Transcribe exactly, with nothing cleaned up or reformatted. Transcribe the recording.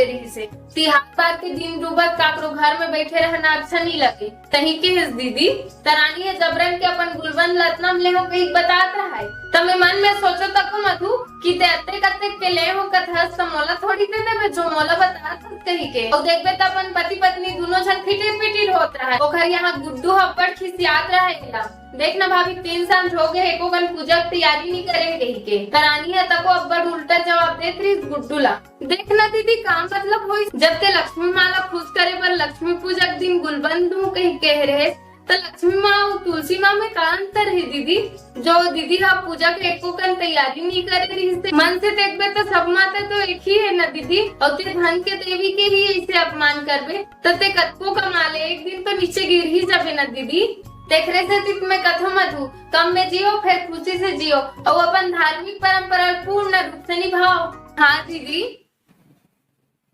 रहिस हे। तिहार बार के दिन डूबत काकरो घर में बैठे रहना अच्छा नहीं लगे। तही के हिस दीदी, त रानी ह जबरन के अपन गुलबंद ल अतना म लेहूं कहिके बतात रहय। त मैं मन में सोचों तको मधु कि ते अतेक अतेक के लेहूं कथस त मोला थोड़ी दे देबे जो मोला बतात हस कहिके। अउ देखबे त अपन पति पत्नी दूनों झन फिटिर फिटिर होत रहय। ओखर यहाँ गुड्डू ह अब्बड़ खिसियात रहय एला। देख ना भाभी, तीन साल हो गे हे, एको कन पूजा के तैयारी नहीं करे हे कहिके। त रानी ह तको अब्बड़ उल्टा जवाब देत रहिस गुड्डू ला। देख ना दीदी, का मतलब होइस? जब ते लक्ष्मी माँ ला खुश करे बर लक्ष्मी पूजा के दिन गुलबंद दूं कहिके कहे रहे, त लक्ष्मी माँ अउ तुलसी माँ में का अंतर हे दीदी? जो दीदी ह पूजा के एको कन तैयारी नहीं करे रहिस हे। मन से देखबे त सब माता तो एक ही हे ना दीदी, अउ ते धन के देवी के ही ऐसे अपमान करबे, त ते कतको कमा ले, एक दिन तो नीचे गिर ही जाबे ना दीदी। तेखरे सेती त मैं कथों मधु, कम में जियो, फेर खुशी से जियो, अउ अपन धार्मिक परंपरा ल पूर्ण रूप से निभाओ। हाँ दीदी,